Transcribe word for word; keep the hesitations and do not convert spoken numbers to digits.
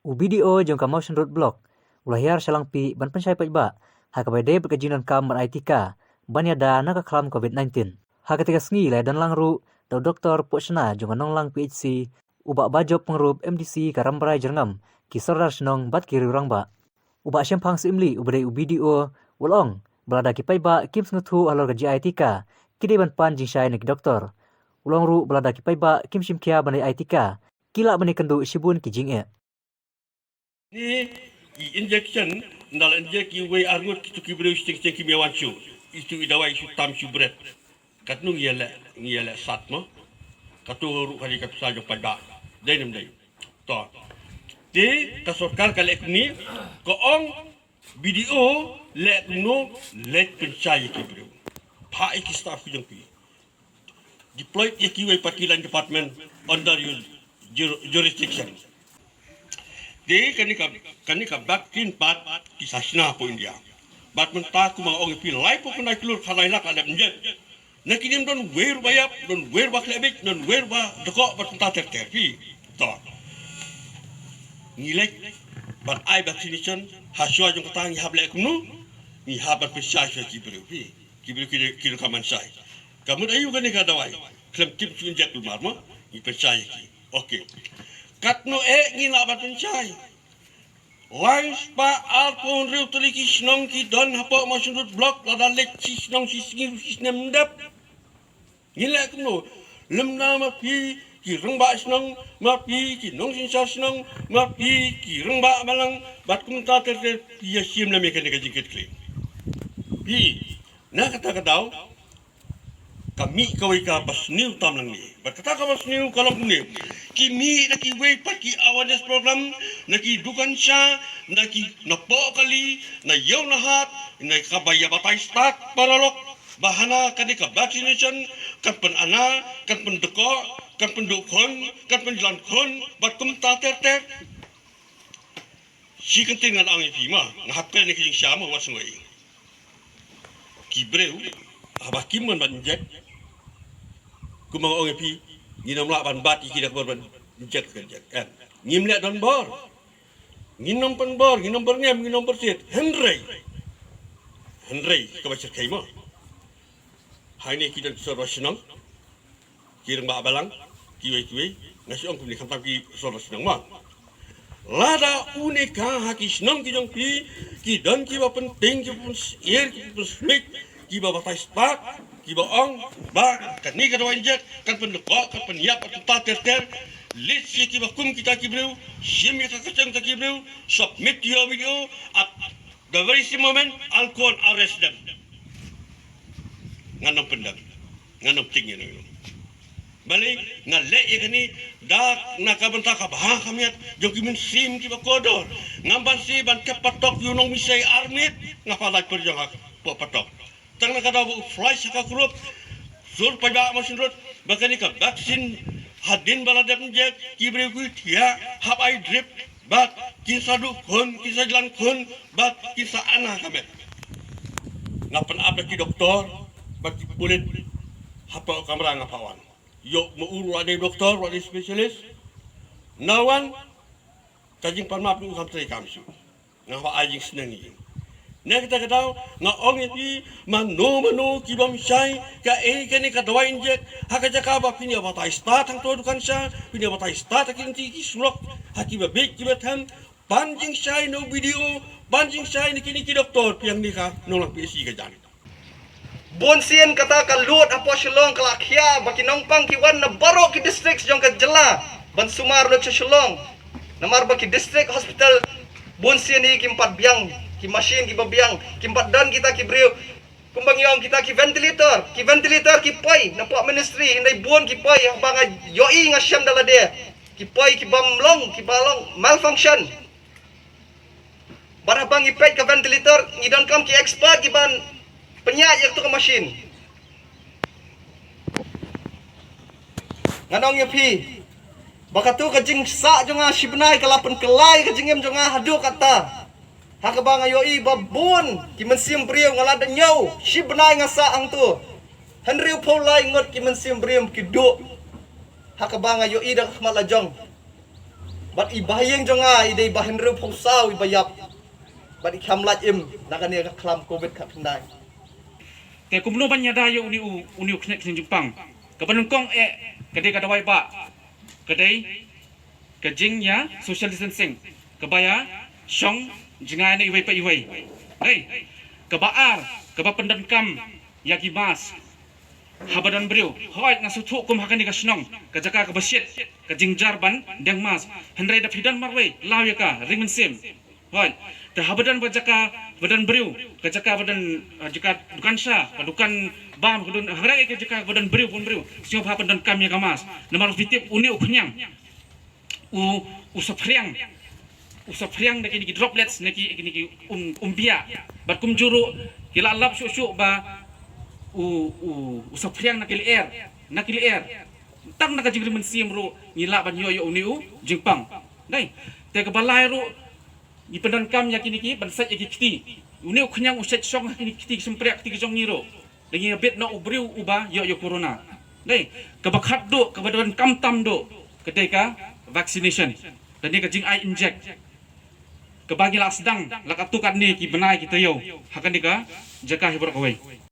U B D O jong ka Mawshynrut Block u la hiar sha Langpih ban pynshai paidbah ha kaba ïadei bad ka jingdonkam ban ai tika ban ïada na ka khlam covid nineteen. Ha kata ka sngi la ïadon lang ruh da u Doktor Pohshna jong ka Nonglang P H C, u Bah Bajop Pyngrope, M D C ka Rambrai Jyrngam, ki Sordar Shnong bad ki riew rangbah. U Bah Shemphang Syiemlieh uba dei u B D O u la ong ba lada ki paidbah kim sngewthuh halor ka jingai tika, ki dei ban pan jingshai na ki doktor. U la ong ruh ba lada ki paidbah kim shim khia ban ai tika, ki lah ban ïakynduh shibun ki jingeh. Ni i injection, nda la inject iwei ar ngut, kitu ki briew shiteng shiteng kim ïa wan shuh. Itu i dawai shu tam shu bret. Katno ngi ïa leh, ngi ïa leh sat mo. Katu ruh ka dei ka pisa jong paidbah. Dei ne ym dei? To. Te ka sorkar ka leh kumne, ka ong B D O leh kumno, leit pynshai ïa ki briew. Phah ïa ki staff ki jong phi. Deploy ïa kiwei pat ki line department under your jur-, jurisdiction. Te kane ka, kane ka vaccine pat ki sa shna hapoh India. Bad mynta kumba nga ong ïa phi, laiphew khyndai klur khatlai lak la dep inject. Na ki nym don wei ruh ba ïap, don wei ruh ba khleh beit, don wei ruh ba dkoh, bad kumta ter ter phi. To. Ngi leit ban ai vaccination, ha shuwa jong kata ngi hap leh kumno? Ngi hap ban pynshai shuwa ki briew phi. Ki briew ki, ki donkam ban shai. Ka mut aïu kane ka dawai? Khlem tip shu inject kulmar mo? Ngi pynshai ïa ki. Okay. Katno eh ngi lah ban pynshai? Lai spah arphew hynriew tylli ki shnong ki don hapoh Mawshynrut Block, lada leit shi shnong shi sngi shi snem ym dep. Ngi leh kumno? Lymda ma phi ki rangbah shnong, ma phi ki nongsynshar shnong, ma phi ki rangbah balang, bad kumta ter ter, phi ïa shim lem ïa kane ka jingkit khlieh. Phi, na kata ka daw, ka mih kawei kaba sniew tam lang ne. Bad kata kaba sniew ka long kumne. Ki mih da kiwei pat ki awareness program, na ki dukan sha, na ki, na poh kali, na ïew na hat, na kaba ïa batai stad paralok, ba hana kane ka vaccination kan pynana, kan pyndkoh, kan pynduh khun, kan pynjlan khun, bad kumta ter ter. Shi kyntien ngan ong ïa phi ma, nga hap kren ïa ka jingshisha ma, wat sngew. Ki briew haba kim mon ban inject, kumba nga ong ïa phi, ngin ym lah ban bat ïa ki da kaba ban inject, kan inject. Em, ngim leh don bor. Ngin ym pynbor, ngin ym byrngem, ngin ym byrsiet. Hynrei, hynrei kaba shyrkhei mo, ha ine ki don ki sordar shnong, ki rangbah balang, kiwei kiwei, nga shu ong kumne, khamtam ki sordar shnong mo. Lada une ka ha ki shnong ki jong phi ki don kiba pynting, kiba pynsyier, kiba pynsmit, kiba batai stad, kiba ong ba kane ka dawai inject kan pyndkoh, kan pynïap, kan pynta ter ter. Leit sha kiba kum kita ki briew, shim ïa ka kyrteng kita ki briew, submit ïa u video, at the very same moment I'll go and arrest them. Ngan ym pyndem, ngan ym ting ïa u. Balei nga leh ïa kane? Da na ka bynta ka bha ka miat jong ki mynsiem kiba kordor. Ngam banse ban thep patok ïa u nongmihsngi armiet, nga pynlait pyrshang hapoh patok. Tang na ka daw ba u flash ha ka group, sur paidbah Mawshynrut, ba kane ka vaccine hadien ba la dep inject, ki briew ki thiah, hap ai drip, bad kin sa duh khun, kin sa jlan khun, bad kin sa ana ka met. Nga pynap da ki doktor bad ki pulit hapoh kamra, nga phah wan. Ïoh ma u ruh la dei doktor, la dei specialist. Nawan ka jingpan map ruh kam trei kam shuh. Nga hap ai jingsneng ïa u. Na kata ka daw nga ong ïa phi, mano mano ki bym shai, kaei kane ka dawai inject, ha ka jaka ba phin ïa batai stad hangto dukan sha, phin ïa batai stad ha ki lynti ki surok, ha kiba bieit kiba them, pan jingshai na u B D O, pan jingshai na kine ki doktor, phi hangne ka Nonglang P H C ka jan. Bun sien kata ka lut hapoh Shillong ka la khia ba ki nongpang ki wan na baroh ki district jong ka jylla ban sumar lut sha Shillong. Namar ba ki district hospital bun sien hi kim pat biang, ki machine kiba biang, kim pat don kita ki briew. Kumba ngi ong kita ki ventilator, ki ventilator ki poi na poh ministry, hynrei bun ki poi haba nga ïohi nga shem da lade. Ki poi kiba ym long, kiba long malfunction. Bad haba ngi peit ka ventilator, ngi donkam ki expert kiban pynïaid ïa katu ka machine. Ngan ong ïa phi ba katu ka jingsah jong nga shi bnai ka la pynkylla ïa ka jingim jong nga haduh katta. Ha kaba nga ïohi ba bun ki mynsiem briew, nga la da ñiew shi bnai nga sah hangtu. Hynriewphew lai ngut ki mynsiem briew ki duh. Ha kaba nga ïohi da ka khmat la jong. Bad i bahaïing jong nga i dei ba hynriewphew saw i ba ïap. Bad i kham lait im na kane ka khlam covid khatkhyndai. Te kumno ban ïada ïa une u, une u khñiang khñiang jingpang? Kaba nyngkong eh, ka dei ka dawai ba, ka dei ka jingïa social distancing, kaba ïa shong jngai na iwei pa iwei. Dei, kaba ar, kaba pyndonkam ïa ki mask haba don briew. Hooid, nga sngewthuh kum ha kane ka shnong, ka jaka kaba shit, ka jingjia ban deng mask. Hynrei da phi don marwei, law ïa ka, ring mynsiem. Hooid, te haba don ba jaka ba don briew, ka jaka ba don, ah, jaka dukan sha, ka dukan bam, ka don, hynrei ka jaka ba don briew, bun briew, sngewbha pyndonkam ïa ka mask. Namar phi tip une u khñiang u, u saphriang, u saphriang na kine ki droplets, na ki, kine ki um, umbiah. Bad kumjuh ruh ki la lap shuh shuh ba u, u, u saphriang na ki lyer, na ki lyer. Tang na ka jingring mynsiem ruh ngi lah ban ïoh ïa une u jingpang. Dei, te kaba lai ruh, ngi pyndonkam ïa kine ki ban sait ïa ki kti. Une u khñiang u sait shong ha kine ki kti ki shympriah, kti ki jong ngi ruh. Da ngi bit na u briew uba ïoh ïa u corona. Dei, kaba khatduh, kaba donkam tam duh, ka dei ka vaccination. Kane ka jingai inject, kaba ngi la sdang la katto katne ki bnai ki taïew ha kane ka jaka hi baroh kawei.